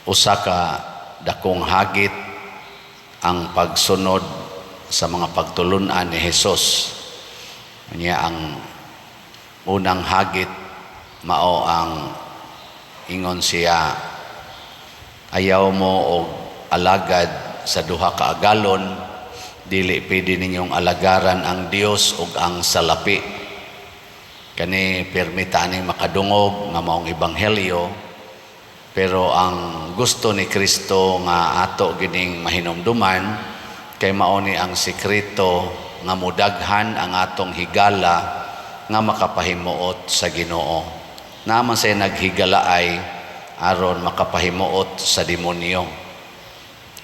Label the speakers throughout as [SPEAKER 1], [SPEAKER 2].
[SPEAKER 1] Usa ka dakong hagit ang pagsunod sa mga pagtulunan ni Hesus. Nya ang unang hagit mao ang ingon siya, "Ayaw mo og alagad sa duha ka agalon, dili pwede ninyong alagaran ang Dios ug ang salapi." Kani permita aning makadungog nga maong ebanghelyo, pero ang gusto ni Kristo nga ato gining mahinumduman kay mao ni ang sekreto nga mudaghan ang atong higala nga makapahimuot sa Ginoo. Naman say naghigalaay aron makapahimuot sa demonyo.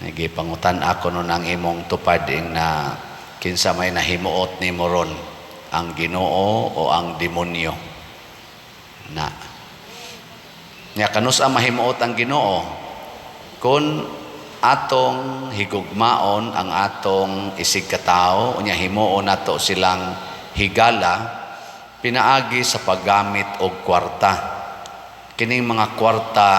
[SPEAKER 1] Nagipangutan ako nun ang imong tupad ing na kinsa may nahimuot nimo ron, ang Ginoo o ang demonyo? Na. Nya kanus-a mahimuot ang Ginoo? Kung atong higugmaon ang atong isig katawo, unya himuon nato silang higala pinaagi sa paggamit og kwarta. Kining mga kwarta,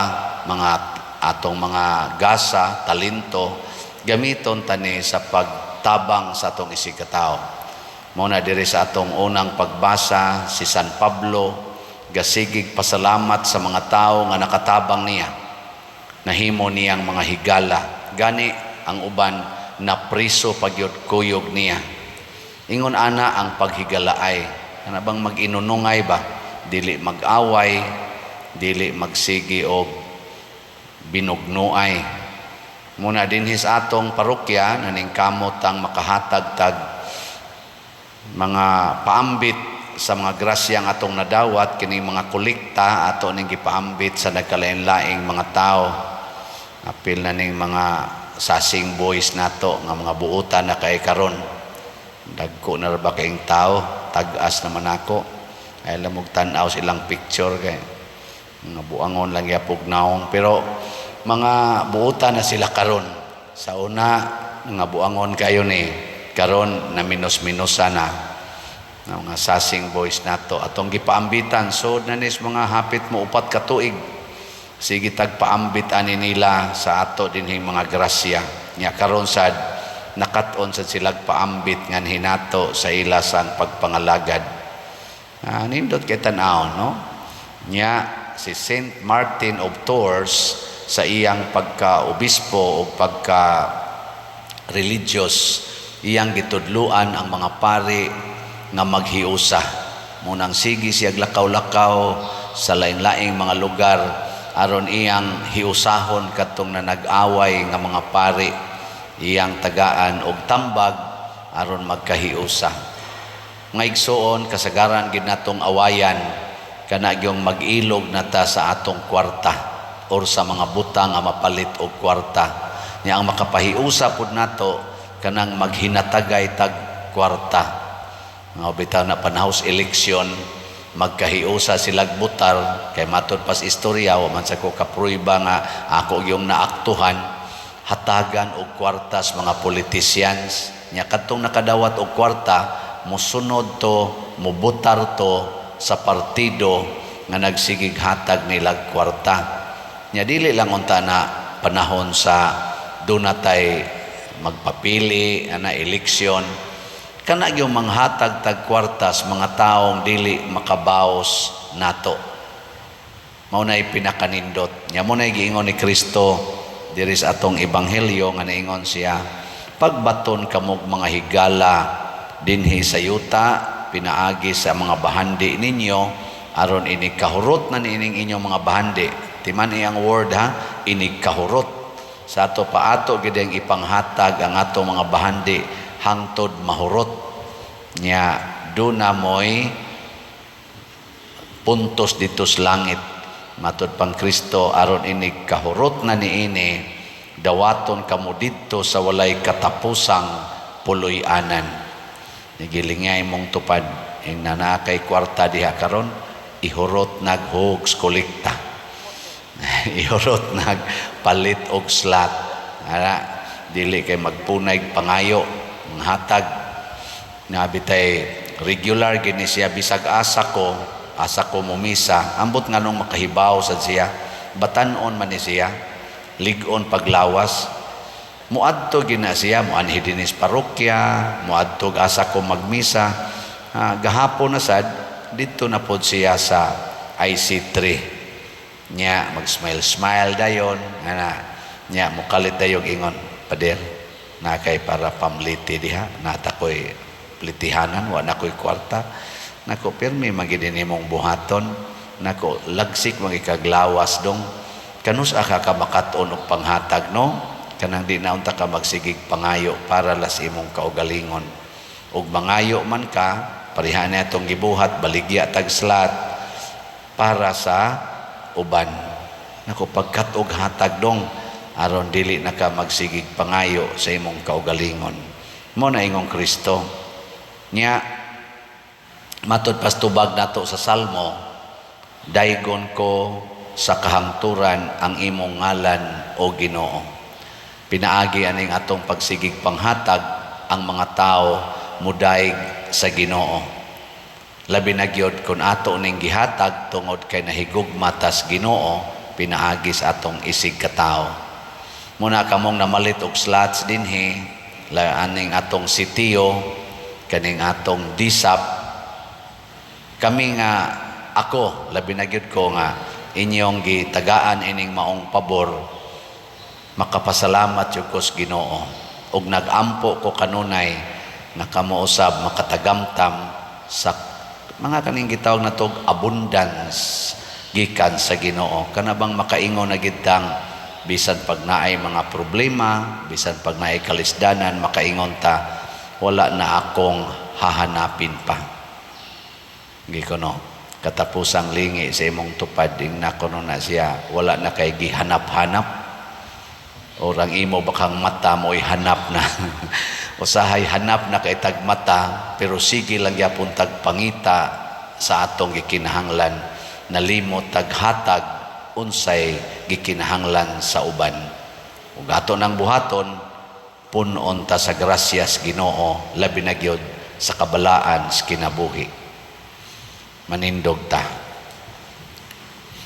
[SPEAKER 1] mga atong mga gasa, talento, gamiton tani sa pagtabang sa atong isig katawo. Mao na diri sa atong unang pagbasa, si San Pablo gasigig pasalamat sa mga tao nga nakatabang niya. Nahimo niyang mga higala. Gani ang uban napriso pagyud kuyog niya. Ingon ana ang paghigalaay. Kana bang mag-inunungay ba? Dili mag-away, dili magsigi og binugnuay. Muna dinhi sa atong parokya, naningkamot ang makahatag tag mga paambit sa mga grasyang atong nadawat. Kini mga kolekta ato ning gipaambit sa nagkalain-laing mga tao. Apil na ning mga sasing boys nato nga mga buutan na kay karon. Dagko na ra ba kaayong tao, tag-as naman ako. Ay lamog tan-aw sa ilang picture kay mga buangon lang gyapon naong, pero mga buutan na sila karon. Sa una mga buangon kayo ni, karon na minus-minusa na na mga sasing boys nato atong gipaambitan. So na nis mga hapit mo 4 ka tuig sige tag paambit ani nila sa ato dinhing mga grasya. Nya karon sad nakat-on sad silag paambit ngan hinato sa ila sang pagpangalagad. Nindot kay tan-awon, no? Nya si Saint Martin of Tours, sa iyang pagka-obispo o pagka religious, iyang gitudluan ang mga pari nga maghiusa. Munang sige siya lakaw-lakaw sa lain-laing mga lugar aron iyang hiusahon katong na nag-away nga mga pari, iyang tagaan og tambag aron magkahiusa. Mga igsuon, kasagaran gid natong awayan kana gyung mag-ilog na ta sa atong kwarta or sa mga butang nga mapalit og kwarta. Nya ang makapahiusa pud nato kanang maghinatagay tag kwarta. Nga bitaw na panahos eleksyon, magkahiusa silag butar kay matud pas istorya, wa man sa ko kaprueba nga ako yung naaktuhan, hatagan og kwarta sa mga politicians. Nya kadtong nakadawat og kwarta, musunod to, mubutar to sa partido nga nagsigig hatag nilag kwarta. Nya dili lang unta na panahon sa dunatay magpapili ana eleksyon, kana yung manghatag tag kwartas mga taong dili makabaos nato. Mao nay pinakanindot. Nya mo nay giingon ni Kristo diri sa atong ebanghelyo nga niingon siya, "Pagbaton kamog mga higala dinhi sa yuta pinaagi sa mga bahandi ninyo aron inig kahurot na niining inyong mga bahandi." Timan iyang word ha, inig kahurot. Sa ato pa, ato gid ang ipanghatag ang ato mga bahandi hangtod mahurot. Nya duna moy puntos dito sa langit. Matud pang Kristo, aron inig kahurot na niini, dawaton kamo didto sa walay katapusang puloy-anan. Nigilingay mong tupad ing nanakay kwarta diha karon, ihurot nag hogs kolekta, ihurot nagpalit og slot ara, dili kay magpunay pangayo hatag na bitay regular gini siya. Bisag asa ko mumisa, ambot nganong makahibaw sad siya, batan-on man ni siya. lig-on paglawas. Muadto gina siya, muanhi dinhi sa parokya, muadto asa ko magmisa. Gahapon na sad didto na pod siya sa IC3 nya, mag-smile smile dayon ana nya, mukalit dayog ingon, "Pader, na kay para pamliti diha, nata ko'y plitihanan, wa na ko'y kwarta." Nako, pirmi magid nimong buhaton. Nako, lagsik magikaglawas dong. Kanus-a ka makat-on og panghatag, no? Kanang di na unta ka magsigig pangayo para las imong kaugalingon. Ug mangayo man ka, pareha na atong gibuhat, baligya tag slot para sa uban. Nako, pagkat og hatag dong, aron dili na ka magsigig pangayo sa imong kaugalingon. Mo na ingong Kristo. Nya matud pas tubag nato sa Salmo, "Daygon ko sa kahangturan ang imong ngalan, o Ginoo." Pinaagi aning atong pagsigig panghatag, ang mga tao mudaig sa Ginoo. Labi na gyud kung ato ning gihatag tungod kay nahigugma tas Ginoo pinaagi sa atong isig katao. Muna kamong namalit og slots dinhi, la aning atong sitio, kaning atong disap, kami nga ako, labi na gyud ko nga inyong gitagaan ining maong pabor, makapasalamat jud ko sa Ginoo ug nagampo ko kanunay nga kamo usab makatagamtam sa mga kaning gitawag natog abundance gikan sa Ginoo. Kana bang makaingon na gid tang bisan pag naay mga problema, bisan pag naay kalisdanan, makaingon ta, "Wala na akong hahanapin pa." Gikono katapusang lingi sa imong tupad, ingna kuno na siya, wala na kay gihanap-hanap. Orang imo bakang mata mo hanap na. Usahay hanap na kay tag mata, pero sige lang gyapon tag pangita sa atong gikinahanglan, nalimot tag hatag unsay gikinahanglan sa uban. Ug ato nang buhaton, punon ta sa grasyas Ginoo, labi na gyud sa kabalaan sa kinabuhi. Manindog ta.